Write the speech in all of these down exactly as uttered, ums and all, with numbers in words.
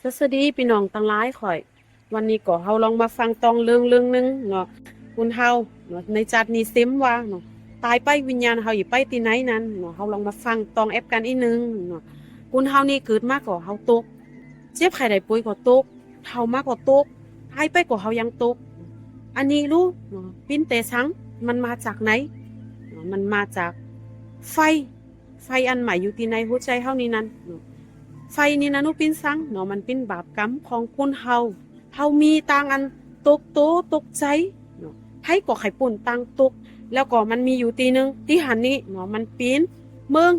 สวัสดีพี่น้องตังหลายข่อย วันนี้ก็เฮาลองมาฟังตองเรื่องเรื่องหนึ่งเนาะ คนเฮาเนาะ ในชาตินี้เซมว่าเนาะ ตายไปวิญญาณเฮาอยู่ไปที่ไหนนั้นเนาะ เฮาลองมาฟังตองแอปกันอีกหนึ่งเนาะ คนเฮานี่เกิดมาก็เฮาตก เจ็บไข้ได้ป่วยก็ตก เฒ่ามาก็ตก ตายไปก็เฮายังตก อันนี้ฮู้เนาะ ปิ้นแต่สัง มันมาจากไหนเนาะ มันมาจากไฟ ไฟอันไหม้อยู่ที่ในหัวใจเฮานี่นั้นเนาะ ไฟนี่นั้นฮู้ปิ้นสังเนาะ มันปิ้นบาปกรรมของคนเฮา เฮามีตางอันตกโตตกใจเนาะ ไผก็ใค่ปู้นตางตก แล้วก็มันมีอยู่ตี้หนึ่ง ตี้หั้นนี้เนาะ มันปิ้นเมือง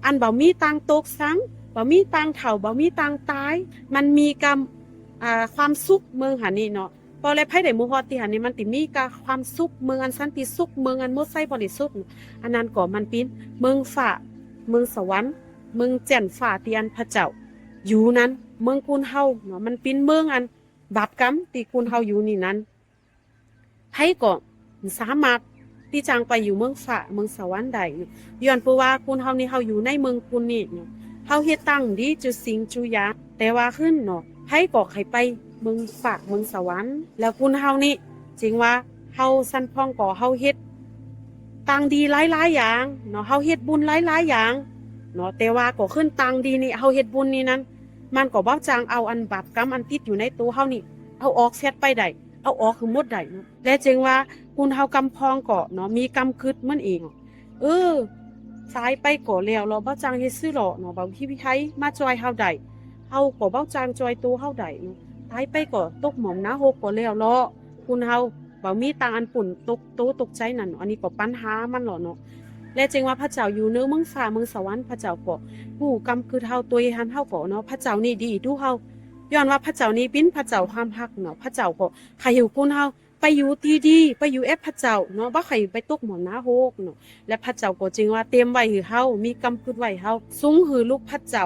อันบ่มีตางตกสัง บ่มีตางเฒ่า บ่มีตางตาย มันมีกำ อ่า ความสุขเมืองหั้นนี้เนาะ ปอแลไผได้มาฮอดตี้หั้นนี้ มันติมีกาความสุข เมืองอันสันติสุข เมืองอันหมดไส้บริสุทธิ์ อันนั้นก็มันปิ้นเมืองฟ้า เมืองสวรรค์ เมืองแจ่นฟ้าตี้อันพระเจ้าอยู่นั้น เมืองคนเฮาเนาะ มันปิ้นเมืองอันบาปกรรมตี้คนเฮาอยู่นี่นั้น ไผก็สามารถตี้จั่งไปอยู่เมืองฟ้า เมืองสวรรค์ได้เนาะ ย้อนเปื้อว่าคนเฮานี่เฮาอยู่ในเมืองคนนี่เนาะ เฮาเฮ็ดตางดีจุสิ่งจุอย่าง แต่ว่าขึ้นเนาะ ไผก็ใค่ไปเมืองฟ้าเมืองสวรรค์ แล้วคนเฮานี่ จึงว่าเฮาสันพ่องก็เฮาเฮ็ดตางดีหลายๆ อย่างเนาะ เฮาเฮ็ดบุญหลายๆ อย่างเนาะ แต่ว่าก็ขึ้นตางดีนี่ เฮาเฮ็ดบุญนี่นั้น มันก็บ่จั่งเอาอันบาปกรรมอันติดอยู่ในตัวเฮานี่ เอาออกเสียไปได้ เอาออกหื้อหมดได้เนาะ และจึงว่าคนเฮากำพองก็เนาะ มีกำกึ๊ดมันเอง เออ ตายไปก็แล้วเลาะ บ่จั่งเฮ็ดซื่อเลาะเนาะ บ่มีไผมาจ่อยเฮาได้ เฮาก็บ่จั่งจ่อยตัวเฮาได้เนาะ ตายไปก็ตกหม่องนรกก็แล้วเลาะ คนเฮาบ่มีตางอันปู้นตกโตตกใจนั้นเนาะ อันนี้ก็ปัญหามันเลาะเนาะ และจึงว่าพระเจ้าอยู่เหนือเมืองฟ้าเมืองสวรรค์ พระเจ้าก็ฮู้กำกึ๊ดเฮา ตัวหั้นเฮาก็เนาะ พระเจ้านี่ดีดูเฮา ย้อนว่าพระเจ้านี่ปิ้นพระเจ้าความฮักเนาะ พระเจ้าก็ใค่หื้อคนเฮา ไปอยู่ตี้ดี ไปอยู่แอบพระเจ้าเนาะ บ่ใค่ไปตกหม่องนรกเนาะ และพระเจ้าก็จึงว่าเตรียมไว้หื้อเฮา มีกำกึ๊ดไว้เฮา ส่งหื้อลูกพระเจ้า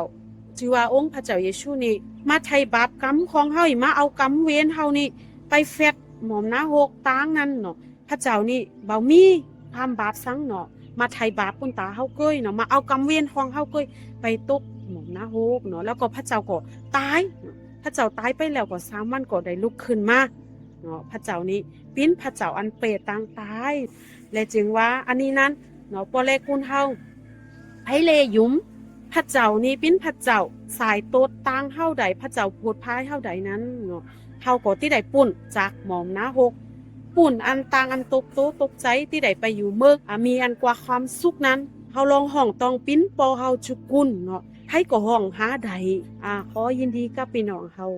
จื้อว่าองค์พระเจ้าเยซูนี่ มาไถ่บาปกรรมของเฮา มาเอากรรมเวรเฮานี่ ไปแฟดหม่องนรกตางนั้นเนาะ พระเจ้านี่บ่มีความบาปสังเนาะ มาไถ่บาปปุ้นตาเฮาเกยเนาะ มาเอากรรมเวรของเฮาเกย ไปตกหม่องนรกเนาะ แล้วก็พระเจ้าก็ตายเนาะ พระเจ้าตายไปแล้วก็สามวันก็ได้ลุกขึ้นมา เนาะ พระเจ้านี่ปิ้นพระเจ้าอันเปรตตางตาย และจึงว่าอันนี้นั้นเนาะ ปอแลคนเฮา ไผแลหยุม พระเจ้านี่ปิ้นพระเจ้าสายโตดตางเฮาได้ พระเจ้าโผดพายเฮาได้นั้นเนาะ เฮาก็ตี้ได้ปู้นจากหม่องนรก ปู้นอันตางอันตกโตตกใจ ตี้ได้ไปอยู่เมือง อ่า มีอันกว่าความสุขนั้น เฮาลองฮ้องตองปิ้นปอเฮาจุกุนเนาะ ไผก็ฮ้องหาได้ อ่า ขอยินดีกับพี่น้องเฮา